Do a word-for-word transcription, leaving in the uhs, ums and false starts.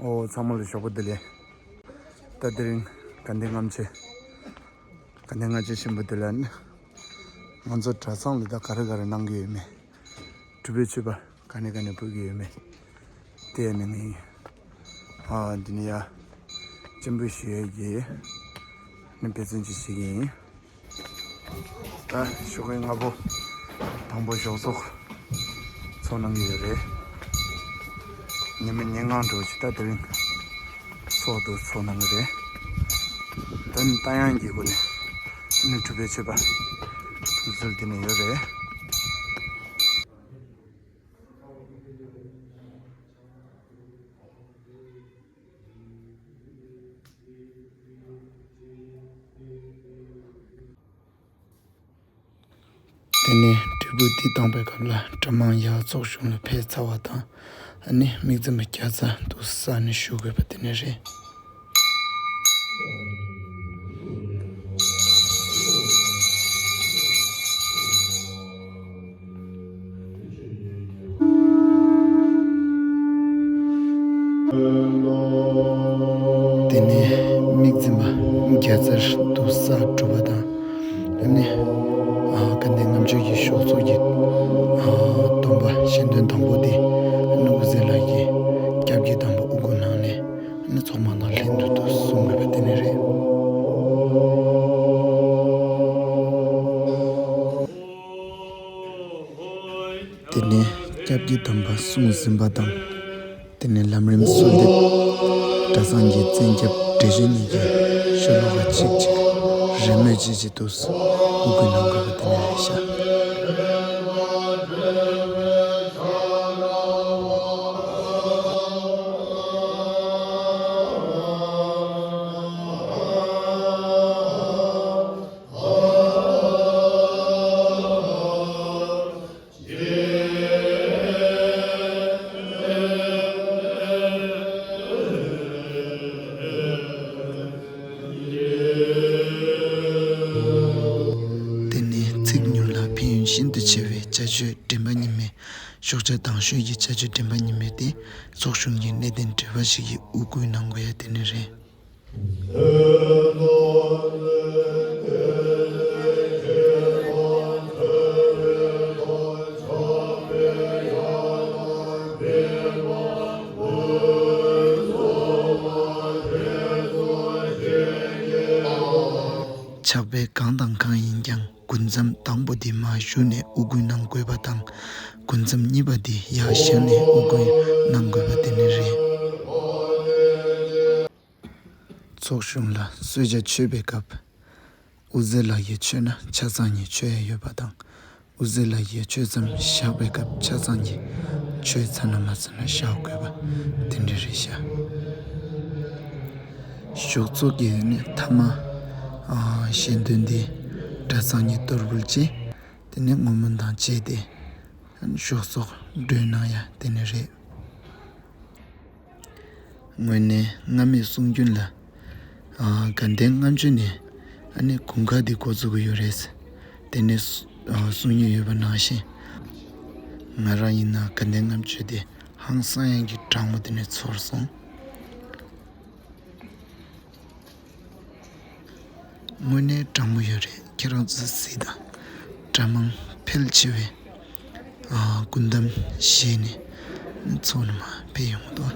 ཨོ་ཚང་མ་ལ་ཞོགས་པ་བདེ་ལེགས། ད་དེ་རིང་དགའ་ལྡན་ལྔ་མཆོད། དགའ་ལྡན་ལྔ་མཆོད་ཆེན་པོ་དེ་ལ་ནི། ང་ཚོ་གྲྭ་ཚང་ལ་ད་ག་རེ་ག་རེ་གནང་གི་ཡོད་མེད། སྒྲུབ་པའི་མཆོད་པ་ག་ནས་ག་ནས་ཕུལ་གི་ཡོད་མེད། དེ་ནི་ངས། ཨ་འདི་ནི་ཡ། གཅེན་པོ་ཞུ་ཡས་ཀྱི། ནི་དཔེ་མཚོན་ཅིག་བྱེད་ཀྱི་ཡིན། ད་ཞོགས་ཀའི་སྔ་པོ། དང་པོ་ཞོགས་ཚོགས། ཚོགས་གནང་གི་ཡོད་རེད། ཉི་མ་ཉིན་གང་འགྲོ་ཅིག་ད་དེ་རིང་། ཚོགས་འདུ་ཚོགས་གནང་གི་རེད། ད་ནི་རྟ་དབྱངས་ཀྱི་སྒོ་ནས། ནི་སྒྲུབ་པའི་མཆོད་པ། ཕུལ་ཚུལ་དེ་ནས་ཡོད་རེད། དེ་ནས་དྲིལ་བུ་འདི་བཏང་པའི་སྐབས་ལ་གྲྭ་མང་ཡར་ཚོགས་གཞུང་ལ་ཕེབས་ཚར་བ་དང་། ཨ་ནི་དམིགས་འཛིན་པ་བརྒྱ་རྩ་འདུག་ས་ནས་ཞུ་དགོས་པ་དེ་ནས་རེད། དེ་ནས་དམིགས་འཛིན་པ་བརྒྱ་རྩར་འདུག་ས་གྲུབ་པ་དང་། ཨ་ནི། ཨ་དགའ་ལྡན་ལྔ་མཆོད་ཀྱི་ཞོགས་ཚོགས་ཀྱི། ཨ་སྡོམ་པ་ཞལ་འདོན་དང་པོ་དེ། ཨ་ནི་དབུ་མཛད་ལགས་ཀྱིས་སྐྱབས་ཀྱི་སྡོམ་པ་དབུ་དགུ་གནང་ནས། ཨ་ནི་ཚོགས་མང་དང་ལྷན་དུ་དུ་གསུང་དགོས་པ་དེ་ནས་རེད། དེ་ནས་སྐྱབས་ཀྱི་སྡོམ་པ་གསུངས་ཟིན་པ་དང་། དེ་ནས་ལམ་རིམ་གསོལ་འདེབས། གྲྭ་ཚང་གི་བཙན་སྐྱབས་བགྲེས་གཞོན་གཉིས་ཀྱིས་ཤོ་ལོ་ཀ་གཅིག་གཅིག་རེས་མོས་བྱེད་ཀྱི་འདུག་དབུ་དགུ་གནང་དགོས་པ་དེ་ནས་རེད་ཤག་དེ་ནི་ཚིག་ཉུང་ལ་ཕན་ཡོན་ཤིན་ཏུ་ཆེ་བའི་བྱ་སྤྱོད་འདྲེན་པ་ཉི་མའི། ཞོགས་ཇ་དང་ཤོས་ཀྱི་བྱ་སྤྱོད་འདྲེན་པ་ཉི་མའི་སྟེང་ཚོགས་གཞུང་གི་གནས་བརྟན་བགྲེས་པ་ཞིག་གིས་དབུ་བསྐུལ་གནང་དགོས་ཡ་དེ་ནི་རེད། ཕྱག་དཔེ་གང་དང་གང་ཡིན་ཀྱང་། དགུ་མཚམས་དང་པོ་འདི་མར་བཞུགས་ནས་དབུ་བསྐུལ་གནང་དགོས་པ་དང་། དགུ་མཚམས་གཉིས་པ་འདི་ཡར་བཞེངས་ནས་དབུ་བསྐུལ་གནང་དགོས་པ་དེ་ནི་རེད། ཚོགས་གཞུང་ལ་གསོལ་ཇ་མཆོད་པའི་སྐབས། དབུ་མཛད་ལགས་ཀྱིས་མཆོད་ན་ཆ་ཚང་གཉིས་མཆོད་ཡ་ཡོད་པ་དང་། དབུ་མཛད་ལགས་ཀྱིས་མཆོད་མཚམས་བཞག་པའི་སྐབས་ཆ་ཚང་གཉིས་མཆོད་ཚར་ན་མ་ཚར་ན་བཞག་དགོས་པ་དེ་འདྲ་རེད་ཤག་ཞོགས་ཚོགས་ཀྱི་ནི་ཐ་མ། ཨ་ཞལ་འདོན་འདི་གྲྭ་ཚང་གཉིས་གཏོར་འབུལ་བྱས། དེ་ནས་བསྔོ་སྨོན་དང་བཅས་ཏེ་ཞོགས་ཚོགས་གྲོལ་གནང་ཡ་དེ་ནི་རེད། དངོས་གནས་སྔ་མའི་གསུང་རྒྱུན་ལ། ཨ་དགའ་ལྡན་ལྔ་མཆོད་ནས་ཨ་ནི་དགུན་ཁ་འདི་འགོ་བཙུགས་ཀྱི་ཡོད་རེད། དེ་ནས་ཨ་གསུང་མྱོང་ཡོད་པ་ནང་བཞིན། ང་རང་ཡིན་ན་དགའ་ལྡན་ལྔ་མཆོད་དེ་ཧང་སང་ཡག་གི་གྲང་མོ་དེ་ནས་ཚོར་སོང་། དངོས་གནས་གྲང་མོ་ཡོད་རེད། ཁྱེད་རང་ཚོས་གཟིགས་དང་། གྲྭ་མང་ཕལ་ཆེ་བས་ཨ་སྐུ་བལྟམས་བཞེས་ནས་ཚོགས་ནང་མར་ཕེབས་ཡོང་གི་འདུག